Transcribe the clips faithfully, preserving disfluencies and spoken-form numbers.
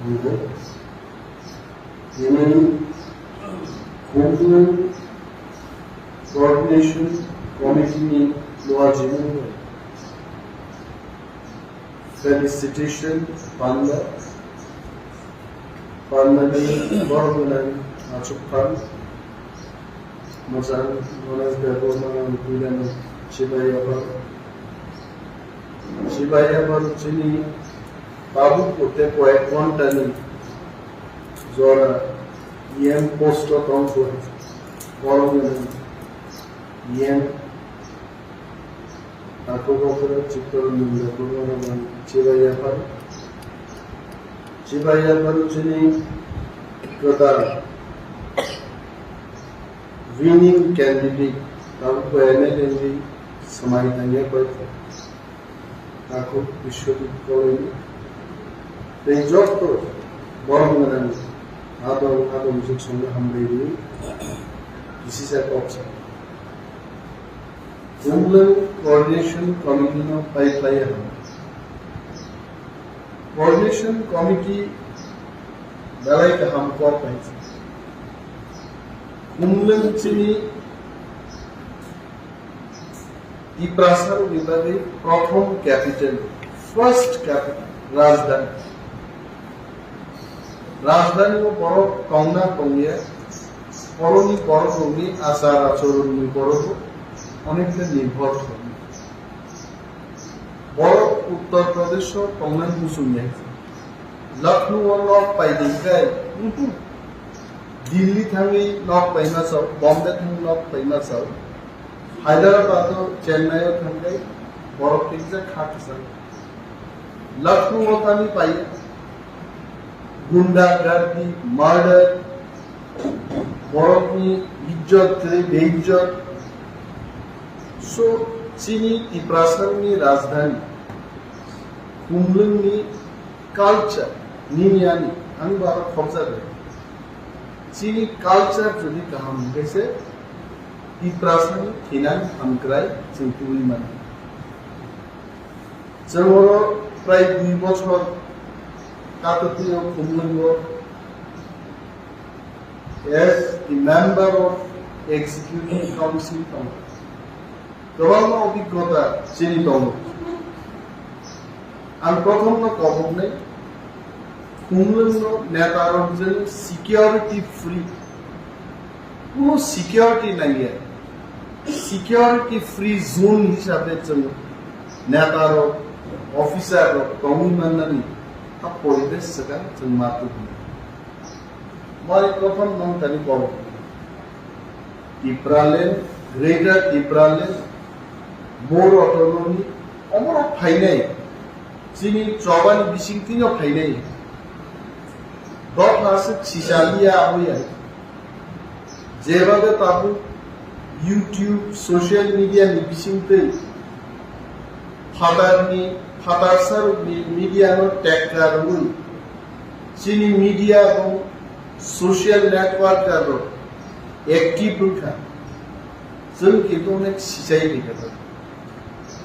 Ini Khumlwng Coordination Committee ni luajingo felicitation panda, pandani borok gwnang achukphang. Mwchang Ganesh Debbarma Puilano Chibai Yaphar. Chibai Yaphar chini tabuk tei koyek ghontani jora E M post o tongkha. Borok gwnang E M Ako bokoro Chitranganda Debbarma Chibai Yaphar. Chibai Yaphar chini kwtal winning candidate, tabuk M L A ni swmai tangya bai kha. Ako Biswajit Koloi ni. Tei joto borok gwnang adong adong juk songno hambai ri kisisa kok sa. Khumlwng Coordination Committee no pai khlai ya. Coordination Committee belai kaham kok bai. Khumlwng chini Tiprasa rokni bagwi prothom capital, first capital, rajdhani. Rajdhani o borok tongna tongya, borokni borok rokni achar achoronni borok rok onek khe nirbhor thangwi. Borok Uttar Pradesh o tongnai muchungya. Lucknow o nok pai di khe, uhu, Delhi thangwi nok paima chao, Bombay thangwi nok paima chao. Hyderabad o Chennai o thangwi borok tikjak kha kwchang. Lucknow o thangwi pai gunda gardi, murder, borokni ijjot kwrwi beijjot. So, chini Tiprasani rajdhani, Khumlwngni culture, nini ani, ang bo aro khobjak rw. Chini culture jodi kaham hwnkhe se, Tiprasani thinang hamkrai chwng tubui mano. Chwng oro prai dui bochor katotwi o Khumlwngo as the member of executive council tongo. Kwbangma obiggota chini tongo. Ang prothomno koboknai, Khumlwngno netarok jani security free. Kuno security nangya. Security free zone hisabe chwng netarok, officer rok tongwi mannani ha poribesh swkang chwng ma tubunai. Moi prothom nong tani kobok. Tipraland, Greater Tipraland, More Autonomy, omorok phainai. Chini chobani bisingtwino phainai. Dopha aswk sisaliya aboya. Jebade tabuk YouTube, social media ni bisingtwi phatarni, phatarsarokni media no tekka rwui chini media bo social networker rok active wngkha. Chwng kintu onek sichai rikha.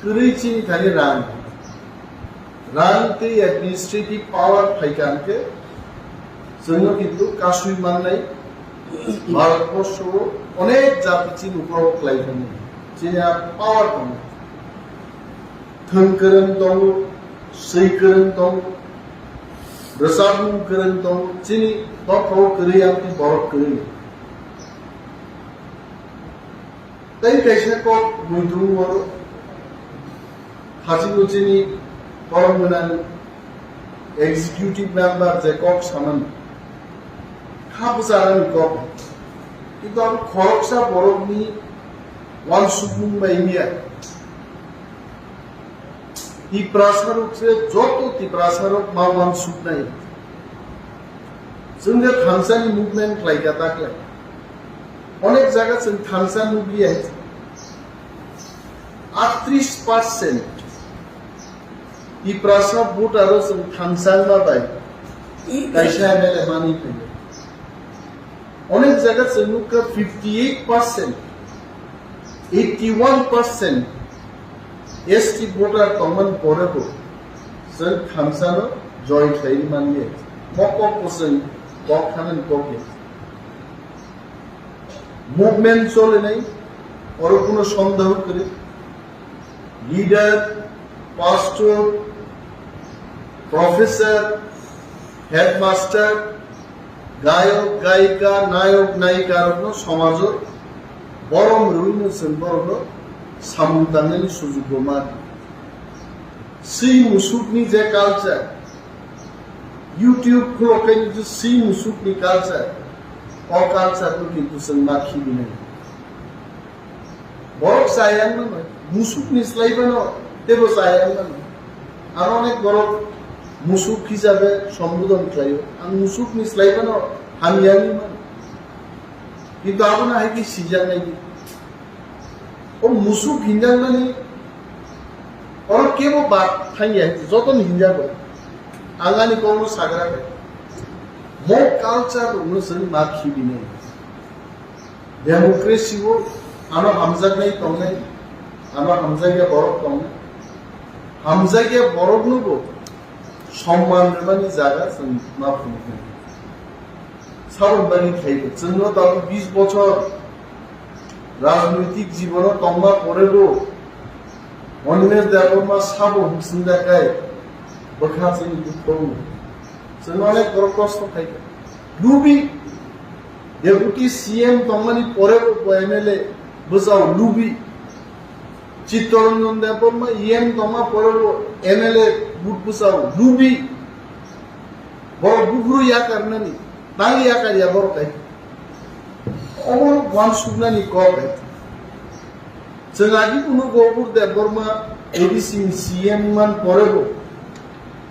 Kwrwi chini thani rang. Rang tei administrative power phaikha hwnkhe chwngno kintu kasui mannai. Bharatborsho o onek jati chini uklogo kwlai thangwi chini a power tongo. Thwng kwrwng tongo, swi kwrwng tongo, rwchapmung kwrwng tongo, chini dophao kwrwi amtwi borok kwrwi. Tei kaisa kok muitu oro Hajibuchini borok gwnang executive member je kok samani kha bwcharani kok, kintu abo khoroksa borokni uansukmung bai wngya. Tiprasarok se joto Tiprasarok ma uansuknai. Chwng je thansani movement khlaikha taklai. Onek jaga chwng thansa nukliya. Aatris percent Tiprasa voter o chwng thansa wngma bai kaisa M L A manwi phaio. Onek jaga chwng nukha fifty eight percent, eighty one percent S T voter tongmani pore bo chwng thansano join khlaiwi manliya. Mokok kwchwng, kok thanani kok ya. Movement cholinai, oro kuno sondeho kwrwi. Leader, pastor, professor, headmaster, gayok, gayika, nayok, nayika rokno somajo borom rwino chwng borokno samung tangnani sujuk bo madi. Swi musukni je culture, YouTube khulokhaini je swi musukni culture, o culture no kintu chwng ma khibinai. Borok chaya wngmano, musukni slai bano tebo chaya wngmano. Aro onek borok musuk hisabe sombodon khlaio. Ang musukni slai bano hamya wngwi mano. Kintu abono hai khe sijaknai di. O musuk hinjakmani oro kebo bad thangya, jotono hinjago. Ang ani kokno sagra khe. Mo culture rokno chwng ma khibinai. Democracy o ano hamjaknai tongnai, ano hamjakya borok tongnai. Hamjakya borokno bo somman rwmani jaga chwng ma phunuknai. Saboni bagwi khlai khe chwngno tabuk bis bochor rajnoitik jibono tongma porebo Animesh Debbarma sabo hwnkhe swngjaknai bwkha chini dukho. Chwng onek borok kosto khai kha. Lubi, Deputy C M tongmani porebo bo M L A bwsao lubi. Chittaranjan Debbarma E M tongma porebo M L A but bwsao lubi. Borok buphuru yakarnani, tang yakar ya borok hai. Omo wansuknani kok hai. Chwng agi phunu Gopur Debbarma A D C ni C M man porebo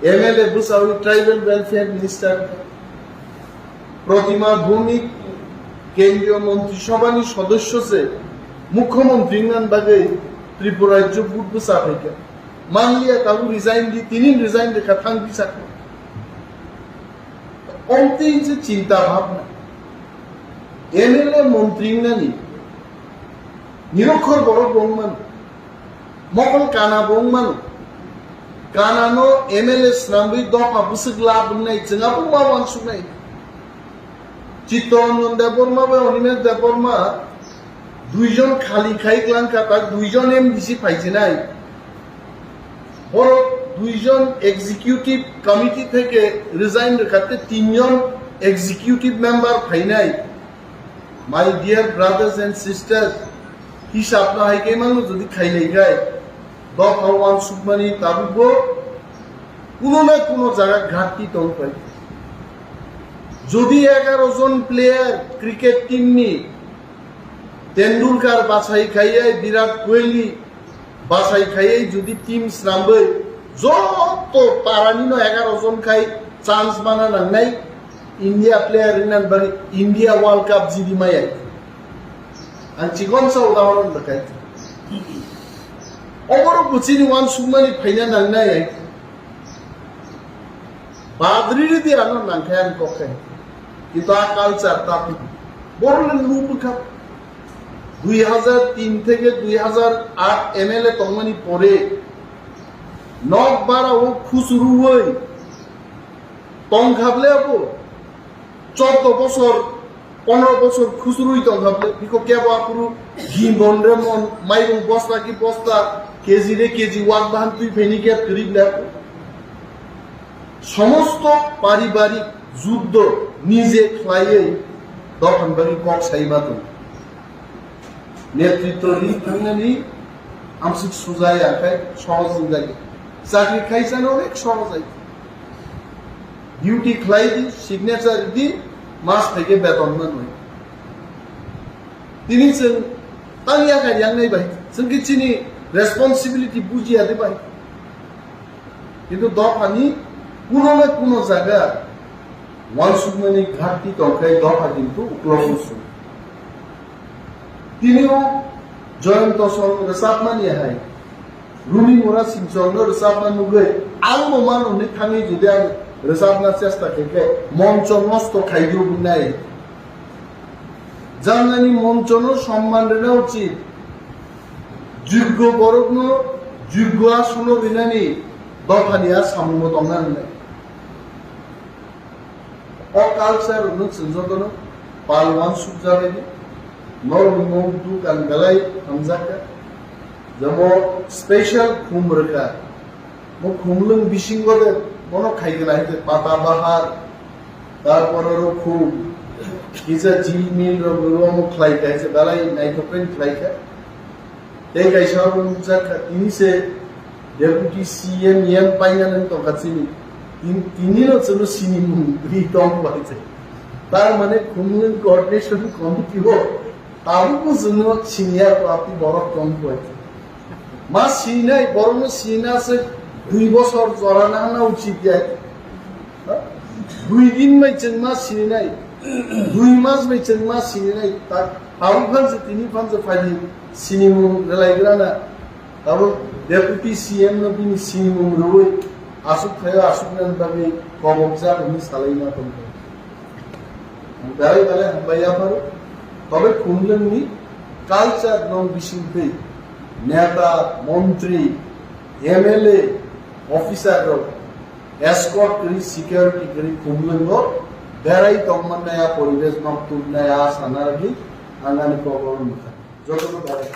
M L A bwsao Tribal Welfare Minister Protima Bhowmik Kendriya Montri Sabhani sodosyo se Mukhyamantri wngna bagwi Tripura rajyo but bwsa phaikha. Manliya tabuk resign di, tini resign rwkha thang bisakno. Omtwi se chinta bhabna. M L A montri wngnani nirokhor borok bo wngmano. Mokol kana bo wngmano. Kana no M L A swnamwi dopha bwswk lab wngnai chwng abo ma wansuknai. Chittaranjan Debbarma bai Animesh Debbarma duijon khali khai klangkha, tak duijon M D C phaijinai. Borok duijon executive committee theke resign rwkha tei tinjon executive member phainai. My dear brothers and sisters, hisab no hai khe mangno jodi khailai gai, dopha wansukmani tabukbo kuno na kuno jaga ghati tong pai. Jodi egaro jon player cricket team ni Tendulkar bachai khaiye, Virat Kohli bachai khaiye, jodi team swnamwi joto parani no egaro jon khai chance mana nangnai, India player wngna bagwi India World Cup jidi maya. Ang chikon sa udahoron rwkha. Oborok bo chini wansukmani phaina nangnai. Badri ridi ano nangkhe ang kokhe. Kintu a culture ta phi. Borok le lu bwkha. Dui hazar tin theke dui hazar aat M L A tongmani pore nok bara o khusuruwoi tongkha ble abo. Chordo bosor, pondro bosor khusurui tongkha ble, biko kebo aphuru gimon re mon, mairung bosta ki bosta, K G re K G wak bahan twi phaini khe kwrwi ble. Somosto paribarik juddo nije khlaiwi dophani bagwi kok sai ma tong. Netritwo ri thangnani amswk suja ya khe sohoj wngjak ya. Chakri khaisano onek sohoj ai. Duty khlai di, signature di, mas thai khe beton manwi. Tini chwng tang ya kha yang nai bai, chwng khe chini responsibility buji ya de bai. Kintu dophani kuno na kuno jaga wansukmani ghati tongkhe dopha kintu uklogo su. Tini o Joyonto song rwchapmani hai, Rumi Mura Singchong no rwchapma nugwi ang bo mano hinwi thangwi jodi ang rwchapna chesta khe khe moncho nosto khai di nai. Janani monchono somman rwna uchit. Joggo borokno joggo asono rinani dophani a samungo tongna nangnai. O culture no chwng jotono pal wansuk jagwi di. Norok ni mung dukan belai hamjakha. Jabo special khum rwkha. Mo khumlwng bisingo de bono khaigwla hai khe pata bahar, tarpor oro khum kisa jil mil rok rwmo khlai kha hai se belai naithok khe khlai kha. Tei kaisa abo nukjak kha, tini se Deputy C M M paina nang tongkha chini. Tin-, tini no chwngno sinimung ri tong bai se. Tar mane khumlwng coordination committee o tabukbo chwngno siniya ko ati borok tong bai se. Ma sinai, borokno sina se dui bosor jora na hana uchit ya. Dui din bai chwng ma sininai, dui mas bai chwng ma sininai, ta-, tabuk phan se tini phan se phaidi sinimung rwlaigrana, tabuk Deputy C M no bini sinimung rwui aswk thaio aswk nani bagwi kobokjak hwnwi salaina tongkha. Belai belai hambai yapharo, tobe khumlwngni culture nong bisingtwi neta, montri, M L A, officer rok escort kwrwi, security kwrwi khumlwngo berai tongmannai, a poribesh no tubnai, a sana rwgwi ang ani kokoro nukha. Jotono berai.